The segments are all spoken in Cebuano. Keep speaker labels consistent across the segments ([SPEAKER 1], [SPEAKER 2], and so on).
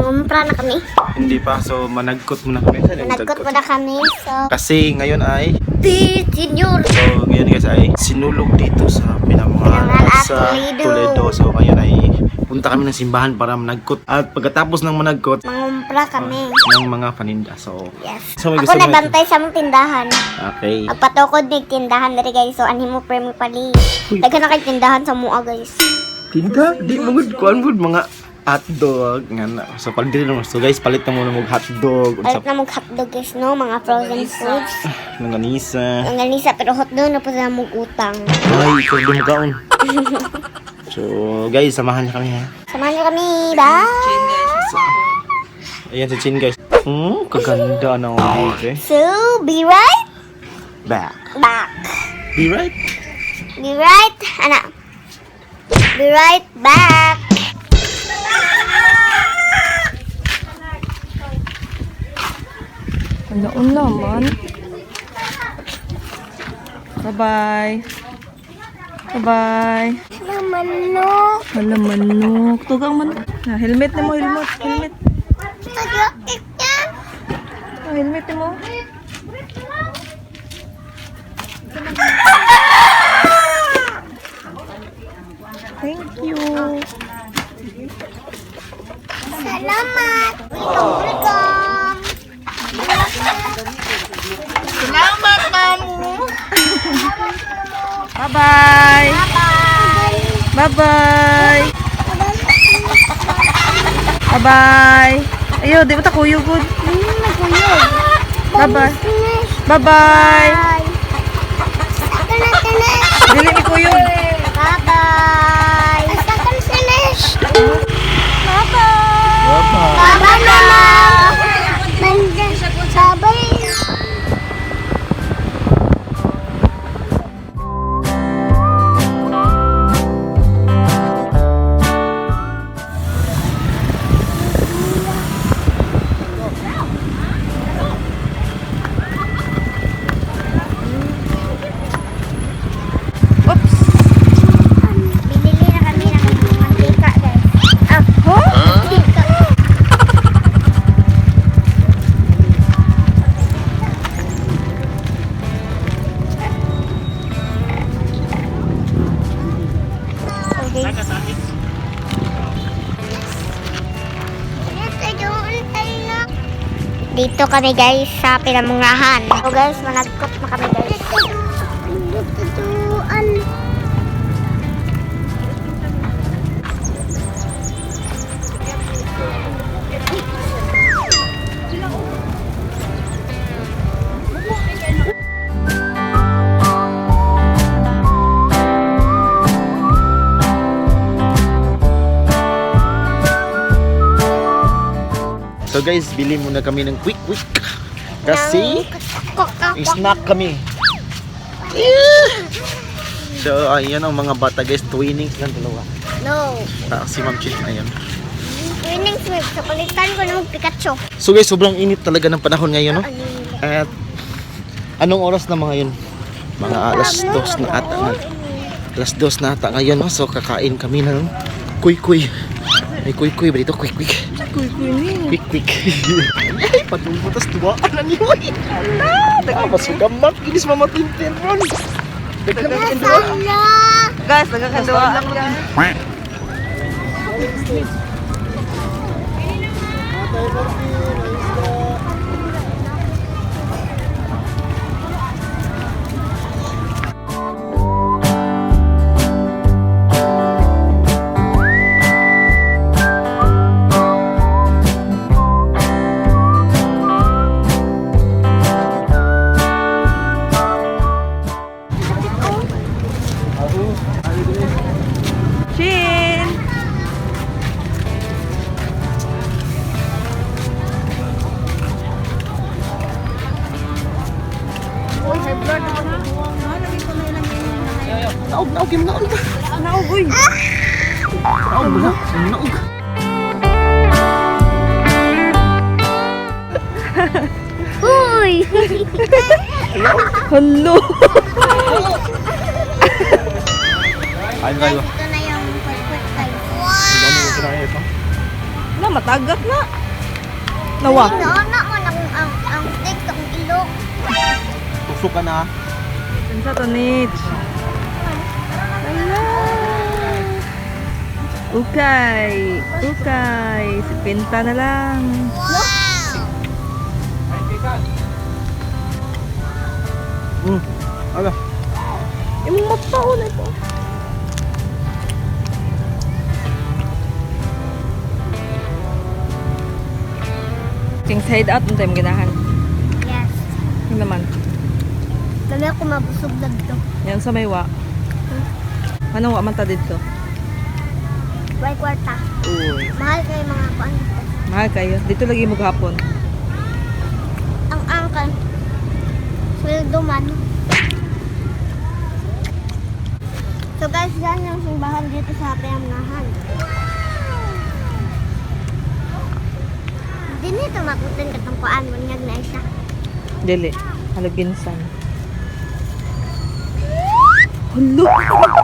[SPEAKER 1] Mangumpra na kami.
[SPEAKER 2] Hindi pa, so managkot muna kami. Saan yung
[SPEAKER 1] Managkot muna kami. So,
[SPEAKER 2] Kasi ngayon ay,
[SPEAKER 1] di, senior.
[SPEAKER 2] So ngayon guys ay sinulog dito sa Pinamangala
[SPEAKER 1] Pinamangala at
[SPEAKER 2] sa
[SPEAKER 1] Toledo.
[SPEAKER 2] Toledo. So ngayon ay punta kami ng simbahan para managkot. At pagkatapos ng managkot,
[SPEAKER 1] Mangumpra kami.
[SPEAKER 2] ng mga paninda. So,
[SPEAKER 1] Yes.
[SPEAKER 2] So, may
[SPEAKER 1] Ako
[SPEAKER 2] gusto mo
[SPEAKER 1] nagbantay sa mong tindahan.
[SPEAKER 2] Okay.
[SPEAKER 1] Agpatukod ni tindahan diri guys. So, anhi mo pre mo pali. Daghan na kay tindahan sa mua guys.
[SPEAKER 2] Tinda, di mo good kuan good mga hotdog nga na. So pag dili naman. So guys, palit na muna mo hotdog unsa
[SPEAKER 1] Palit na mong hotdog guys, no? Mga frozen foods.
[SPEAKER 2] longanisa.
[SPEAKER 1] Ang ganisa, pero hotdog na po sa mong utang.
[SPEAKER 2] Ay, ikaw di mo kaon. So guys, samahan niyo kami ha.
[SPEAKER 1] Samahan niyo kami. Bye!
[SPEAKER 2] Ayan si Chin guys. Kaganda na ang eh.
[SPEAKER 1] So, be right
[SPEAKER 2] Back.
[SPEAKER 1] back.
[SPEAKER 2] Be right.
[SPEAKER 1] Be right, ana. Be right back.
[SPEAKER 3] Alaon naman. Bye-bye. Bye-bye.
[SPEAKER 1] Manok.
[SPEAKER 3] Hala, manok. Tugang manok. Ah, helmet na mo, helmet. Helmet. Ah, helmet na mo. Thank you.
[SPEAKER 1] Salamat. Welcome, welcome.
[SPEAKER 3] Salamat, mamu. Bye-bye.
[SPEAKER 1] Bye.
[SPEAKER 3] Bye-bye. Bye-bye. Ayo, di ba ta kuyo good? Bye-bye. Bye-bye.
[SPEAKER 1] Bye.
[SPEAKER 3] Dili ni kuyo.
[SPEAKER 1] Bye-bye. Finish. Bye-bye.
[SPEAKER 2] Bye-bye.
[SPEAKER 1] Bye-bye, Mama. Bye-bye.
[SPEAKER 3] Oops.
[SPEAKER 1] Binili na kami ng mantika, guys. Ah,
[SPEAKER 3] Huh?
[SPEAKER 1] mantika. Okay. Dito kami guys sa Pinamungahan. So guys, managkot na kami guys.
[SPEAKER 2] So guys, bili muna kami ng quick quick. Kasi snack kami. So ayan ang mga bata guys, twinnings lang dalawa.
[SPEAKER 1] No.
[SPEAKER 2] Ah, si Ma'am Chin, ayan.
[SPEAKER 1] Winning sweep. Sa palitan ko ng Pikachu.
[SPEAKER 2] So guys, sobrang init talaga ng panahon ngayon, no?
[SPEAKER 1] Ano yun?
[SPEAKER 2] At anong oras na mga yun? Mga 2:00 na ata na. 2:00 na ata ngayon, no? So kakain kami ng kuy-kuy. May kuy-kuy ba dito? Kuy-kuy.
[SPEAKER 3] Kuy-kuy ni.
[SPEAKER 2] Quick, quick. Ay, patungko tas duwaan na niyo. Ay, ala! Masugamak. Inis mama tintin ron. Daghan
[SPEAKER 1] Ala!
[SPEAKER 3] Guys, nagkakaduaan guys. Chin!
[SPEAKER 2] Naog, naog, yung naog.
[SPEAKER 3] Naog, uy.
[SPEAKER 2] Naog, wala. Naog.
[SPEAKER 1] Uy!
[SPEAKER 3] Hello.
[SPEAKER 2] Kain tayo.
[SPEAKER 1] Ito na yung quick guys.
[SPEAKER 2] Ano mo kinain ito?
[SPEAKER 3] Na, matagak na. Nawa.
[SPEAKER 1] Nauna mo ang ang stick sa akong ilong.
[SPEAKER 2] Tusok ka na.
[SPEAKER 3] Kinsa to, Nich? Ukay! Ukay! Si Pinta na lang.
[SPEAKER 1] Wow!
[SPEAKER 2] Ano?
[SPEAKER 3] Imong mata na ito. King side out unta imong ganahan.
[SPEAKER 1] Yes.
[SPEAKER 3] Yun naman.
[SPEAKER 1] Dami ako mabusog dagto.
[SPEAKER 3] Yan sa may wa. Anong wa man ta didto?
[SPEAKER 1] Way kwarta.
[SPEAKER 3] Uy.
[SPEAKER 1] Mahal kay mga kuan dito.
[SPEAKER 3] Mahal kayo. Dito lagi mo gahapon.
[SPEAKER 1] Ang angkan. Sweldo man. So guys, yan yung simbahan dito sa Payamnahan. Hindi nito makutin katong kuan, munyag na isa.
[SPEAKER 3] Dili. Halaginsan. Hulo.
[SPEAKER 1] Hulo.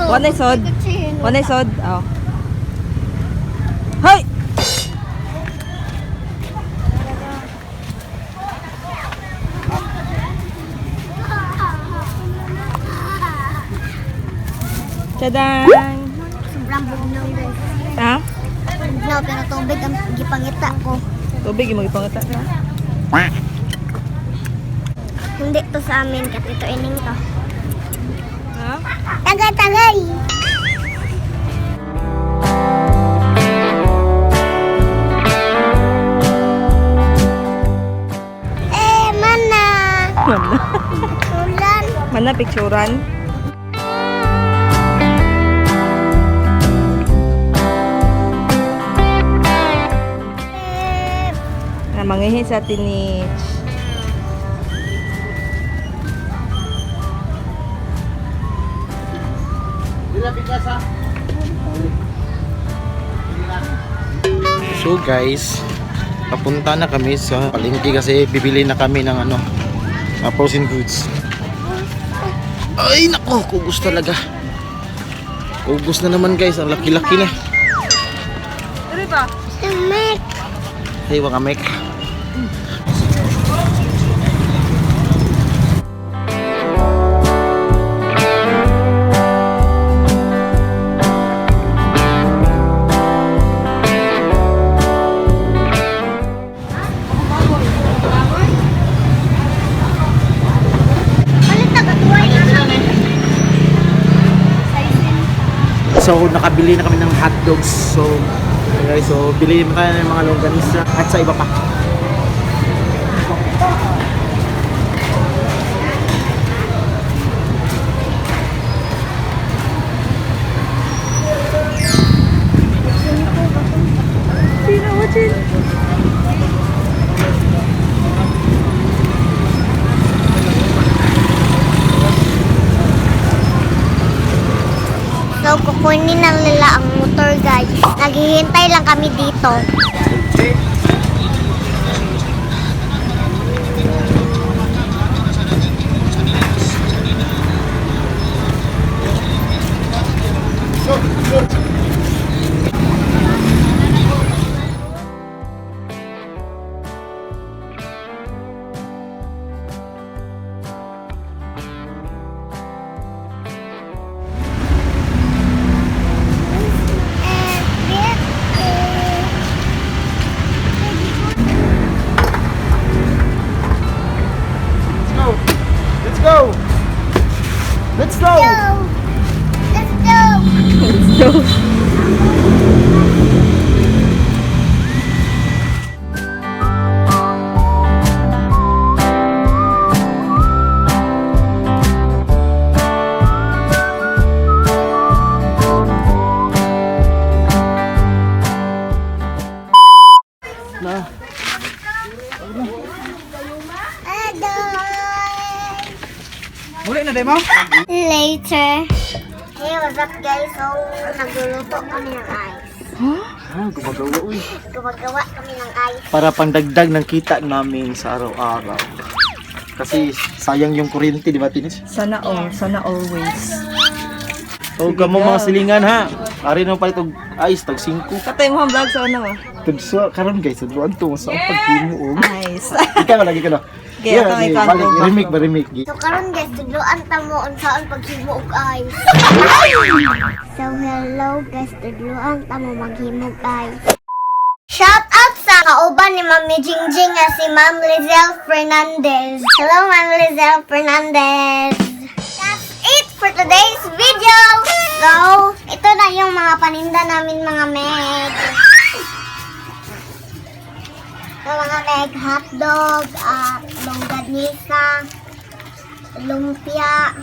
[SPEAKER 3] Wa na isod. Wa na isod. Oh. Hoy! Tadang!
[SPEAKER 1] Sobrang bugnaw guys.
[SPEAKER 3] Ha?
[SPEAKER 1] Bugnaw pero tubig ang gipangita ko.
[SPEAKER 3] Tubig yung magipangita ka.
[SPEAKER 1] Hindi to sa amin kasi ito ining to.
[SPEAKER 3] Ha?
[SPEAKER 1] Tagay tagay. Eh, mana?
[SPEAKER 3] Mana?
[SPEAKER 1] Ulan.
[SPEAKER 3] Mana picturean?
[SPEAKER 1] Eh,
[SPEAKER 3] Na mangihi sa tinich.
[SPEAKER 2] So guys, papunta na kami sa palengke kasi bibili na kami ng ano, frozen goods. Ay nako, kugos talaga. Kugos na naman guys, ang laki-laki na.
[SPEAKER 3] Dili ba?
[SPEAKER 1] Sumek.
[SPEAKER 2] Hey, wag amek.
[SPEAKER 1] Palit na katuway na kami.
[SPEAKER 2] So nakabili na kami ng hot dogs. So guys, so bili naman tayo ng mga longganisa at sa iba pa.
[SPEAKER 3] Sino mo, Chin?
[SPEAKER 1] So, kukunin na nila ang motor, guys. Naghihintay lang kami dito.
[SPEAKER 2] Let's go. Let's go. Let's go.
[SPEAKER 1] Let's go!
[SPEAKER 3] Let's go.
[SPEAKER 2] Na.
[SPEAKER 1] Adoy!
[SPEAKER 2] Muli na demo.
[SPEAKER 1] Later. Hey, what's up guys? So, nagluluto kami ng ice.
[SPEAKER 2] Ah, gumagawa uy.
[SPEAKER 1] Gumagawa kami ng ice.
[SPEAKER 2] Para pandagdag ng kita namin sa araw-araw. Kasi sayang yung kuryente, di ba, Tinis?
[SPEAKER 3] Sana all, sana always.
[SPEAKER 2] So, kamo mga silingan ha. Ari na palit og ice tag 5.
[SPEAKER 3] Katay mo ang vlog sa una mo.
[SPEAKER 2] Tudso karon guys, tudloan to sa ang paghimo og.
[SPEAKER 3] Nice.
[SPEAKER 2] Ikaw lagi ka no.
[SPEAKER 3] Okay, ako
[SPEAKER 2] Yeah,
[SPEAKER 3] ikaw,
[SPEAKER 2] balik,
[SPEAKER 3] go back.
[SPEAKER 2] remake ba remake?
[SPEAKER 1] So karon guys, tudloan ta mo unsaon paghimo og ice. So hello guys, tudloan ta mo maghimo og ice. Shout out sa kauban ni Mami Jingjing nga si Ma'am Lizelle Fernandez. Hello, Ma'am Lizelle Fernandez. That's it for today's video. So, ito na yung mga paninda namin, mga meg. So, mga meg, hotdog, at longganisa, lumpia,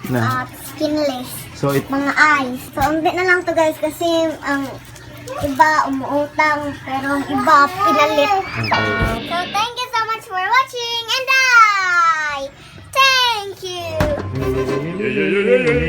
[SPEAKER 2] Na.
[SPEAKER 1] at skinless,
[SPEAKER 2] So it
[SPEAKER 1] mga ice. So, unti na lang to guys kasi ang iba umuutang pero ang iba pinalit. So, thank you so much for watching and I thank you!
[SPEAKER 2] Yeah.